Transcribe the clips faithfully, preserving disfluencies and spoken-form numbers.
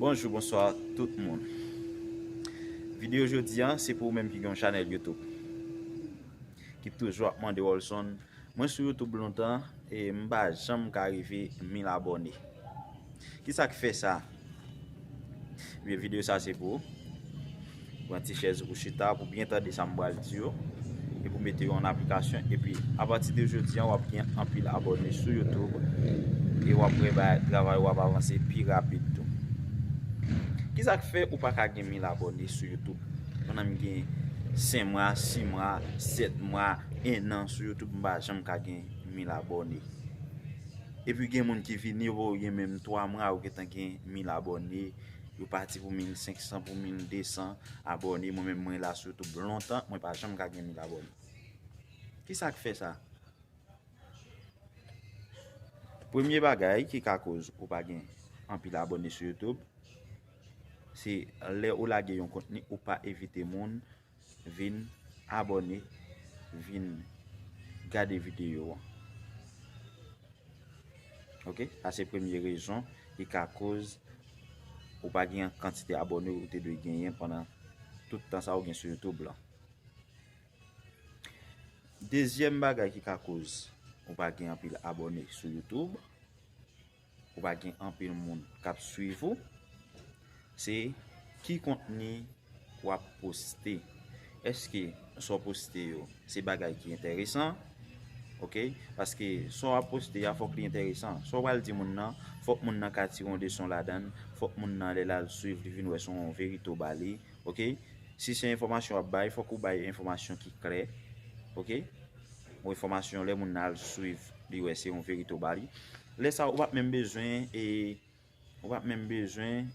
Bonjou, bonswa tout moun. Videyo jodi a, se pou ou menm ki gen yon chanèl YouTube, ki toujou ap mande Rolson, mwen sou YouTube lontan e m pa janm ka rive mil abòne. Kisa k fè sa? Ebyen, videyo sa se pou ou. Pran ti chèz ou chita pou byen tande sa m pral di yo. Epi w mete yo an aplikasyon. Epi, apati de jodi a, w ap gen anpil abòne sou YouTube. E w ap wè ba- travay w ap avanse pi rapid tou. Kisa k fè ou pa ka gen mil abòne sou YouTube? Pandan m gen senk mwa, sis mwa, sèt mwa, en an sou YouTube, m pa janm ka gen mil abòne. Epi gen moun ki vini, yo gen menm twa mwa, yo gentan gen mil abòne. Yo pati pou mil senk san, pou mil de san abòne. Mwen menm, mwen la sou YouTube lontan, mwen pa janm ka gen mil abòne. Kisa k fè sa? Premye bagay ki ka koz ou pa gen anpil abòne sou YouTube, se lè ou lage yon kontni, ou pa envite moun vin abòne, vin gade videyo an. Oke? Sa se premye rezon ki ka koz ou pa gen kantite abòne ou te dwe genyen pandan tout tan sa ou gen sou YouTube lan. Dezyèm bagay ki ka koz ou pa gen anpil abòne sou YouTube, ou pa gen anpil moun k ap swiv ou, se ki kontni w ap poste. Èske sa w poste yo, se bagay ki enteresan? Oke? Paske sa w ap poste a, fòk li enteresan. Sa w pral di moun nan, fòk moun nan ka tire yon leson ladan l, fòk moun nan, lè l al swiv, li vin wè se yon verite w ba li. Oke? Si se enfòmasyon w ap bay, fòk ou bay enfòmasyon ki klè. Oke? Yon enfòmasyon, lè moun nan al swiv, li wè se yon verite w ba li. Lè sa a, ou p ap menm bezwen, e, ou p ap menm bezwen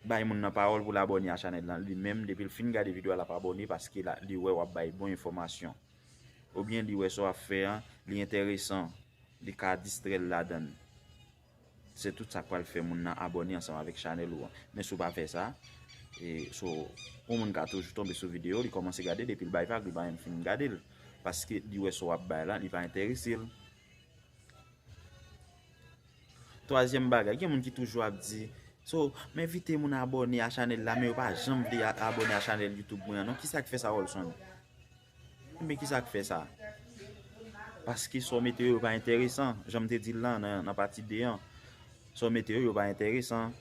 bay moun nan pawòl pou l abòne a chanèl lan. Li menm, depi l fin gade videyo a, l ap abòne paske la, li wè w ap bay bon enfòmasyon. Oubyen li wè sa w ap fè an, li enteresan, li ka distrè l ladan l. Se tout sa k pral fè moun nan abòne ansanm avèk chanèl ou an. Men si w pa fè sa, e, so, yon moun ka toujou tonbe sou videyo, li kòmanse gade, depi l bay vag, li pa menm fin gade l. Paske li wè sa w ap bay la, li pa enterese l. Twazyèm bagay, gen moun ki toujou ap di, so, m envite moun abòne a chanèl la, men yo pa janm vle a- abòne a chanèl YouTube mwen an non. Kisa k fè sa, Rolson? Ebyen, kisa k fè sa? Paske sa w mete yo, yo pa enteresan, jan m te di l lan nan, nan pati de an. Sa w mete yo, yo pa enteresan.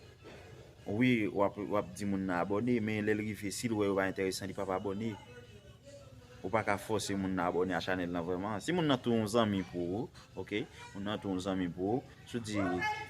Wi, w ap, w ap di moun nan abòne, men lè l rive, si l wè yo pa enteresan, li p ap abòne. Ou pa ka fòse moun nan abòne a chanèl lan vrèman. Si moun nan tou yon zanmi pou ou, oke? Moun nan tou yon zanmi pou ou, si w di,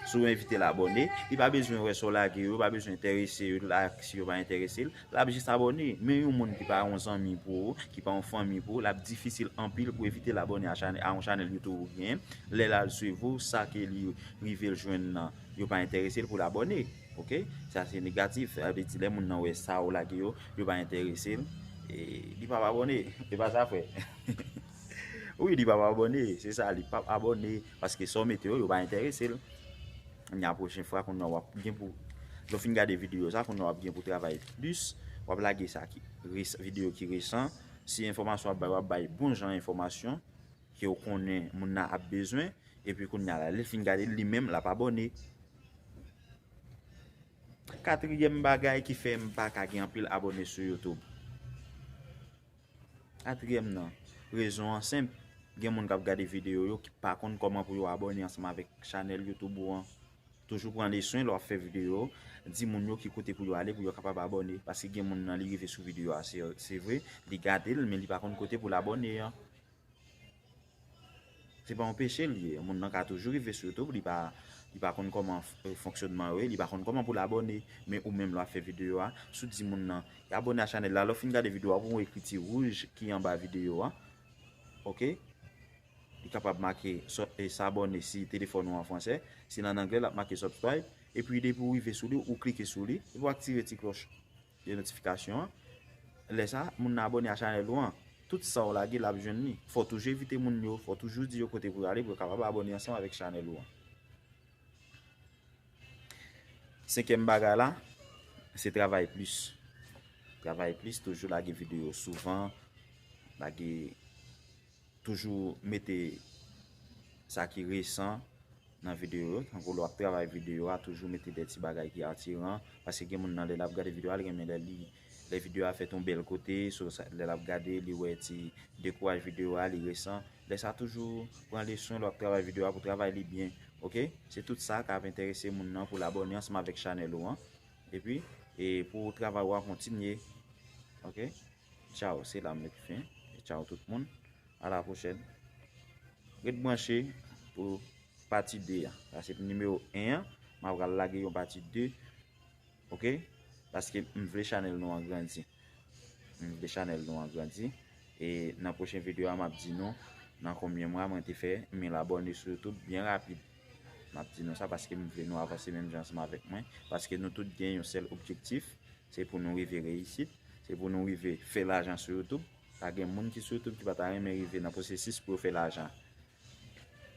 si w envite l abòne, li pa bezwen wè sa w lage yo, pa bezwen enterese yo, l ak si yo pa enterese l, l ap jis abòne. Men yon moun ki pa yon zanmi pou ou, ki pa yon fanmi pou ou, l ap difisil anpil pou envite l abòne a chanèl, a yon chanèl YouTube ou gen. Lè l al swiv ou, sa ke li rive l jwenn nan, yo pa enterese l pou l abòne. Oke? Sa se negatif. Sa vle di lè moun nan wè sa ou lage yo, yo pa enterese l, e li p ap abòne. E pa sa, frè? Wi, li p ap abòne. Se sa, li p ap abòne. Paske sa w mete yo, yo pa enterese l. Kounye a pwochen fwa, kounye a w ap gen pou, lè w fin gade videyo sa, kounye a w ap gen pou travay plis. W ap lage sa ki res- videyo ki resan. Si enfòmasyon w ap bay, w ap bay bon jan enfòmasyon ke w konnen moun nan ap bezwen. Epi kounye a la, lè l fin gade l, li menm, l ap abòne. Katriyèm bagay ki fè m pa ka gen anpil abòne sou YouTube. Katriyèm nan, rezon an senp, gen moun k ap gade videyo yo ki pa konn kòman pou yo abòne ansanm avèk chanèl YouTube ou an. Toujou pran leswen lè w ap fè videyo, di moun yo ki kote pou yo ale pou yo kapab abòne. Paske gen moun nan li rive sou videyo a, se, se vre, li gade l, men li pa konn kote pou l abòne an. Se pa yon peche l ye. Moun nan ka toujou rive sou YouTube, li pa, li pa konn kòman f- fonksyònman yo ye, li pa konn kòman pou l abòne. Men ou menm lè w ap fè videyo a, si w di moun nan, abòne a chanèl la, lè w fin gade videyo a, w ap wè yon ekriti wouj ki anba videyo a. Oke? Li kapab make so- e, s'abonner si telefòn ou an fransè. Si l an anglè, l ap make subscribe. Epi depi w rive sou li, ou klike sou li, epi w aktive ti klòch de notifikasyon an. Lè sa, moun nan abòne a chanèl ou an. Tout sa w lage, l ap jwenn li. Fò w toujou envite moun yo, fò w toujou di yo kote pou yo ale pou yo kapab abòne ansanm avèk chanèl ou an. Senkyèm bagay la, se travay plis. Travay plis, toujou lage videyo souvan, lage, toujou mete sa ki resan, nan videyo yo. Tankou lè w ap travay videyo a, toujou mete de ti bagay ki atiran, paske gen moun nan lè l ap gade videyo a, li renmen lè li, lè videyo a fèt yon bèl kote, so sa, lè l ap gade, li wè ti dekouraj videyo a, li resan. Lè sa toujou pran leson lè w ap travay videyo a pou travay li byen, oke? Se tout sa k ap enterese moun nan pou l abòne ansanm avèk chanèl ou an. Epi, e pou travay ou a kontinye, oke? Tchaw, se la m met fen. E tchaw tout moun. A la pwochèn. Ret branche pou pati de a. Sa se nimewo en an. M ap pral lage yon pati de. Oke? Paske m vle chanèl nou an grandi. M vle chanèl nou an grandi. E nan pwochen videyo a, m ap di nou nan konbyen mwa mwen te fè mil abòne sou YouTube byen rapid. M ap di nou sa paske m vle nou avanse menm jan ansanm avèk mwen. Paske nou tout gen yon sèl objektif, se pou nou rive reyisit, se pou nou rive fè lajan sou YouTube. Pa gen moun ki sou YouTube ki pa ta renmen rive nan pwosesis pou yo fè lajan.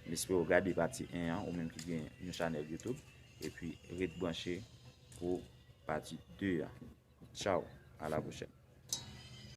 M espere w gade pati en an, ou menm ki gen yon chanèl YouTube. Epi ret branche pou pati de a. Tchaw, a la pwochèn.